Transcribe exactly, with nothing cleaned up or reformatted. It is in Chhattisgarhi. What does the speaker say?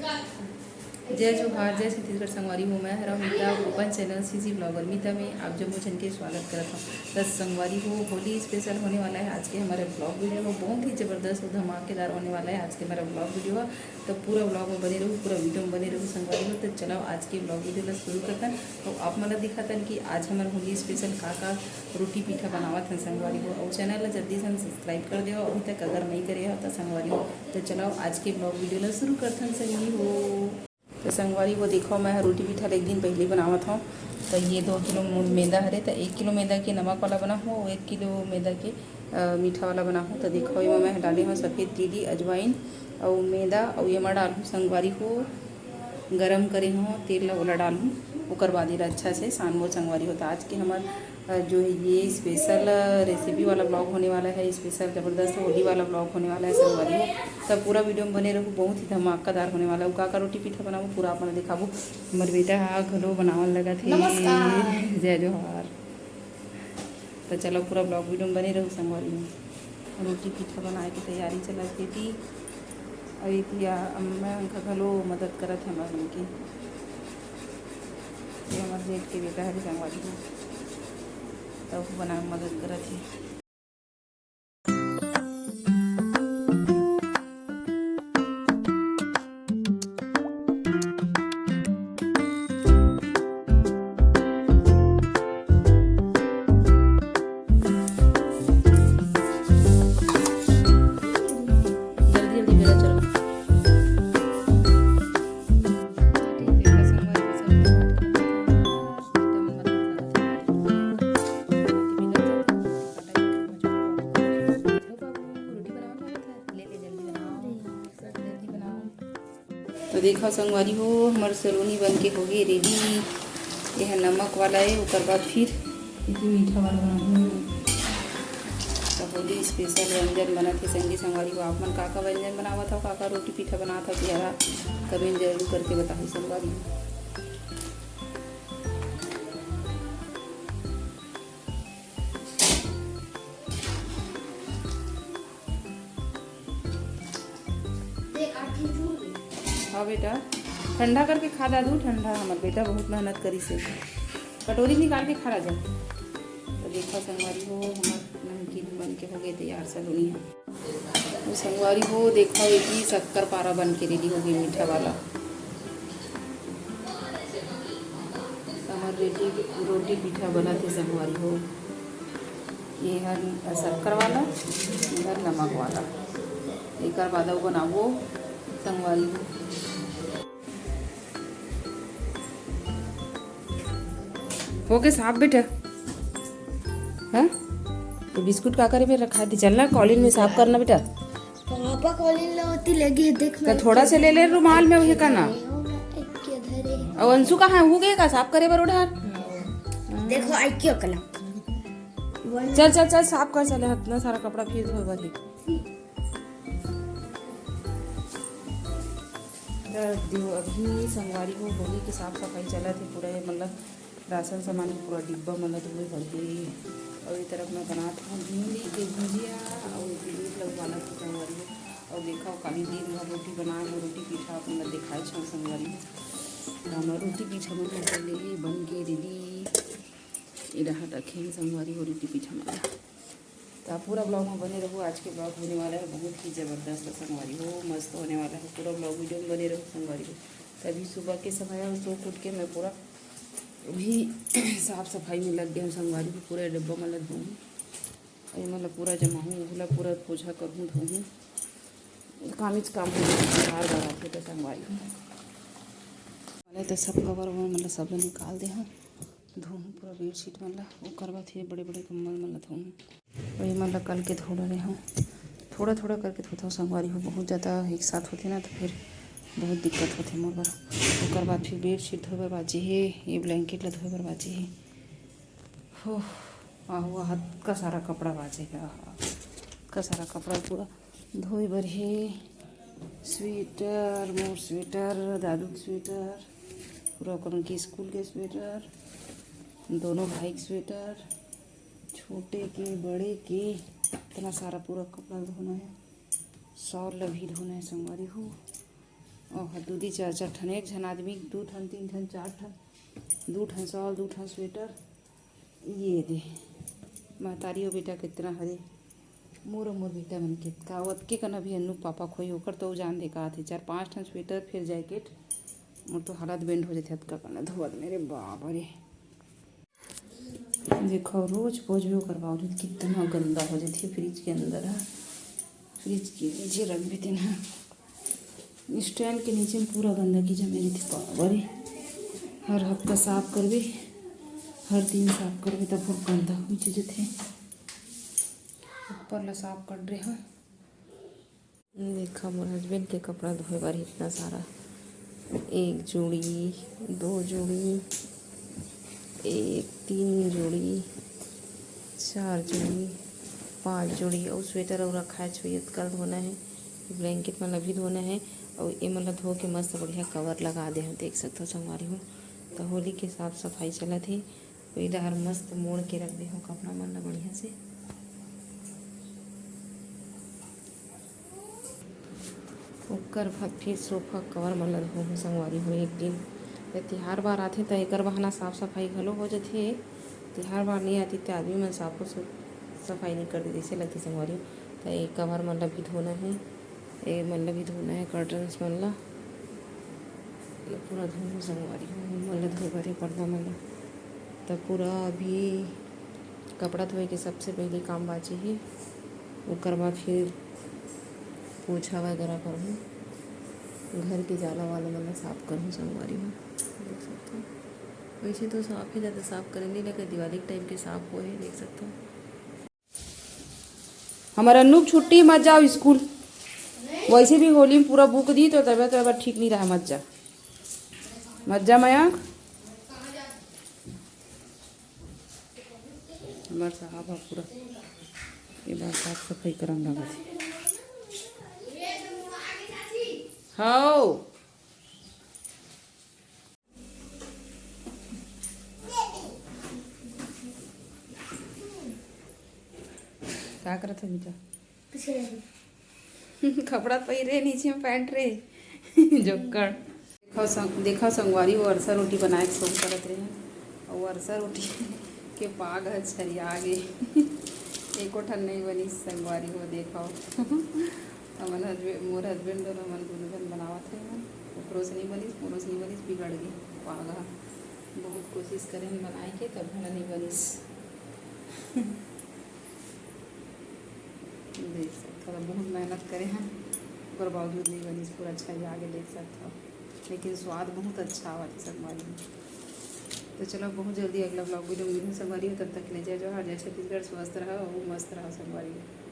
जय जोहार, जय छत्तीसगढ़ संगवारी हो। मैं हरा मीता, अपन चैनल सीजी ब्लॉगर मीता में आप जम्मो झन के स्वागत करत हूँ। तो संगवारी हो, होली स्पेशल होने वाला है आज के हमारे ब्लॉग वीडियो हो। बहुत ही जबरदस्त और धमाकेदार होने वाला है आज के हमारा ब्लॉग वीडियो हो। तो पूरा ब्लॉग में बने रहू, पूरा वीडियो में बने रहू संगवारी हो। तो चलो आज के ब्लॉग वीडियो ला शुरू करतन। तो आप मन ला दिखातन कि आज हमारे होली स्पेशल का का रोटी पीठा बनावत हन संगवारी हो। और चैनल ला जल्दी से सब्सक्राइब कर देव अभी तक अगर नहीं करे हो तो संगवारी हो। तो चलो आज के ब्लॉग वीडियो ला शुरू करथन संगी हो। तो संगवारी हो, देखो, मैं रोटी पीठा ला एक दिन पहले ही बनावत हूँ। तो ये दो किलो मु-, मैदा हरे, तो एक किलो मैदा के नमक वाला बना हो, एक किलो मैदा के अ, मीठा वाला बना हो। तो देखो, एमा मैं डाले हूँ सफेद तिली, अजवाइन और मैदा, और ये मैं डालूँ संगवारी हो, गरम करे हूँ तेल ला, ओला डालूँ। ओकर बाद एला अच्छा से सानबो संगवारी हो। तो आज के हमार अ, जो है ये स्पेशल रेसिपी वाला ब्लॉग होने वाला है, स्पेशल जबरदस्त होली वाला ब्लॉग होने वाला है संगवारी हो। तब पूरा वीडियो में बने रहू, बहुत ही धमाकेदार होने वाला है। का का रोटी पीठा बनाबो पूरा आप मन दिखाबो। हमर बेटा हा घलो बनावन लगा थे। नमस्कार। जय जोहार। तो चलो पूरा ब्लॉग वीडियो में बने रहू संगवारी हो। रोटी पीठा बनाए के तैयारी चलत हे ती। और ये तिया अम्मा उनका घलो मदद करत है हमारे मन की। ये हमारे जेठ के बेटा है संगवारी हो, तब बनाए में मदद करत है। जल्दी जल्दी बेला चलो। तो देखो संगवारी हो, हमर सलोनी बन के होगे रेडी। ये है नमक वाला है, ओकर बाद फिर इति मीठा वाला बनाहूँ। तो होली स्पेशल व्यंजन बनत हे संगी संगवारी हो। आप मन का का व्यंजन बनावत हो, का का रोटी पीठा बनात हो, तिहारा कमेंट जरूर करके बताहू संगवारी हो। हाँ बेटा, ठंडा करके खा दादू, ठंडा। हमर बेटा बहुत मेहनत करिस हे, कटोरी निकाल के खा राजा। तो देखो संगवारी हो, हमर नमकीन बन के होगे तैयार सलोनी। तो संगवारी हो, देखो, एती शक्कर पारा बन के रेडी होगे, मीठा वाला। हमर रेडी रोटी पीठा बनत हे संगवारी हो। ये हर शक्कर वाला, ये हर नमक वाला। एकर बाद अउ बनाबो संगवारी हो। होगे साफ बेटा? हाँ, तो बिस्कुट का करे में रखा थी, चलना कॉलिन में साफ करना बेटा। पापा कॉलिन ला होती लगी है, देख तो मैं थोड़ा से ले ले रुमाल में, वही का ना। एक के धरे। और अंशु कहाँ है? हो गए का साफ करे बर उधार? देखो, आई क्यों कला। चल चल चल, साफ कर, चले, इतना सारा कपड़ा फिर धोए बर ही। तो दिव-, अभी संगवारी हो, होली के साफ सफाई चलत हे पूरा, ये मतलब राशन सामान के पूरा डिब्बा मन ल धोए बर हे। अउ ये तरफ मैं बनात हूँ भिंडी के भुजिया, अउ ये मीट ल उबालत हूँ संगवारी हो। अउ देखा, काली दिन भर रोटी बनाए हूँ, रोटी पीठा अपन ल दिखाए छो संगवारी हो। तो हमर रोटी पीठा मन ह पहले ही बन के रेडी, ये रहा रखे हैं संगवारी हो रोटी पीठा मन। तो आप पूरा ब्लॉग में बने रहो, आज के ब्लॉग होने वाला है बहुत ही जबरदस्त संगवारी हो, मस्त होने वाला है। पूरा ब्लॉग वीडियो में बने रहो संगवारी हो। तो अभी सुबह के समय है, सो उठ के मैं पूरा अभी साफ सफाई में लग गए हूँ संगवारी हो। पूरा डब्बा मन ल धोहूँ, ये मन ल पूरा जमाहूँ, ओहू ल पूरा पोछा करहूँ, धोहूँ। कामीच काम हो, बार बार आते तो संगवारी हो। तो सब कवर उवर मन ल सब ल निकाल दे हूँ। धोहूँ पूरा बेडशीट मन ला, ओकर बाद फिर बड़े-बड़े कंबल मन ला धोहूँ। वही मन ला कल के धो डरे हूँ, थोड़ा-थोड़ा करके धोता हूँ संगवारी हो, बहुत ज़्यादा एक साथ होथे ना तो फिर बहुत दिक्कत होथे मोर बर। ओकर बाद फिर बेडशीट धोए बर बाँचे हे, ये ब्लैंकेट ला धोए बर बाँचे हे। हो, आहो, अतका सारा कपड़ा बाँचे हे, आहा, अतका सारा कपड़ा पूरा धोए बर हे। स्वेटर, मोर स्वेटर, दादू के स्वेटर, पूरा ओकर के स्कूल के स्वेटर, दोनों भाई के स्वेटर, छोटे के, बड़े के, इतना सारा पूरा कपड़ा धोना है। शॉल ला भी धोना है संगवारी हो। ओह, दू दी चार चार ठन, एक झन आदमी दू ठन, तीन ठन, चार ठन, दू ठन shawl, दू ठन sweater। ये दे, महतारी अउ बेटा कितना हरे। मोर अउ मोर बेटा मन के का ओतके कन अभी अन्नू पापा खोई, ओकर तो जान दे का आथे, चार पाँच ठन sweater, फिर jacket। मोर तो हालत बेंड हो जाथे अतका कन धोवत, मेरे बाप रे। देखो, रोज पोछबे ओकर बावजूद कितना गंदा हो जाथे fridge के अंदर ह। Fridge के नीचे रखबे तेन ह, stand के नीचे में पूरा गंदगी जमे रहिथे। बाबा रे, हर हफ्ता साफ करबे, हर दिन साफ करबे, तब वो गंदा हो जाथे। ऊपर ला साफ कर रहे हो। देखा, मोर husband के कपड़ा धोए बर इतना सारा, एक जोड़ी, दो जोड़ी, एक, तीन जोड़ी, चार जोड़ी, पांच जोड़ी, अउ sweater अउ रखाए छोई, अतका ल धोना हे। Blanket मन ला भी धोना हे, अउ ए मन ला धो के मस्त बढ़िया cover लगा दे हन। देख सकथव संगवारी हो, त होली के साफ सफाई चलत हे। वही डहर मस्त मोड़ के रख दे हव कपड़ा मन ला बढ़िया से। ओकर बाद फिर sofa cover मन ला धोहूँ संगवारी हो एक दिन। त तिहार बार आथे त एकर बहाना साफ सफाई घलो हो जथे। तिहार बार नइ आती त आदमी मन साफो सु-, सफाई नइ करती, जैसे लगथे संगवारी हो। त ए cover मन ला भी धोना हे, ए मन ला भी धोना हे, curtains मन ला पूरा धोहूँ संगवारी हो। मन ला धोए बर हे पर्दा मन ला। त पूरा अभी कपड़ा धोए के सबसे पहले काम बाचे हे, ओकर बाद फिर पोछा वगैरह करहूँ, घर के जाला वाला मन ला साफ करहूँ संगवारी हो। देख सकथव, वैसे तो साफ हे, ज़्यादा साफ करे नइ लगे, दिवाली के time के साफ होए हे, देख सकथव। हमर अन्नू के छुट्टी, मत जाओ स्कूल। वैसे भी होली में पूरा बुक दी तो तबियत वबियत ठीक नहीं रहा, मत जा, मत जा मयंक। हमर साहब ह पूरा ये बार साफ सफाई करन लगत हे। हव। का करत हे बेटा? कपड़ा पहिरे, नीचे में pant रे। जोक्कड़। देखव संग-, देखव संगवारी, वो अरसा रोटी बनाए के शुरू करत रहे, अउ अरसा रोटी के पाग ह छरिया गे। एको ठन नइ बनिस संगवारी हो, देखव। हमन husband, मोर husband दोनों मन दुनों झन बनावत रहे हन, ओकरो से नइ बनिस, मोरो से नइ बनिस, बिगड़ गे पाग ह। बहुत कोशिश करे हन बनाए के, तब घला नइ बनिस। देख सकथव, बहुत मेहनत करे हन, ओकर बावजूद नइ बनिस, पूरा छरिया गे, देख सकथव। लेकिन स्वाद बहुत अच्छा आवत हे संगवारी हो। तो चलो, बहुत जल्दी अगला vlog video में मिलहूँ संगवारी हो। तब तक के लिए जय जोहार, जय छत्तीसगढ़, स्वस्थ रहो, मस्त रहो संगवारी हो।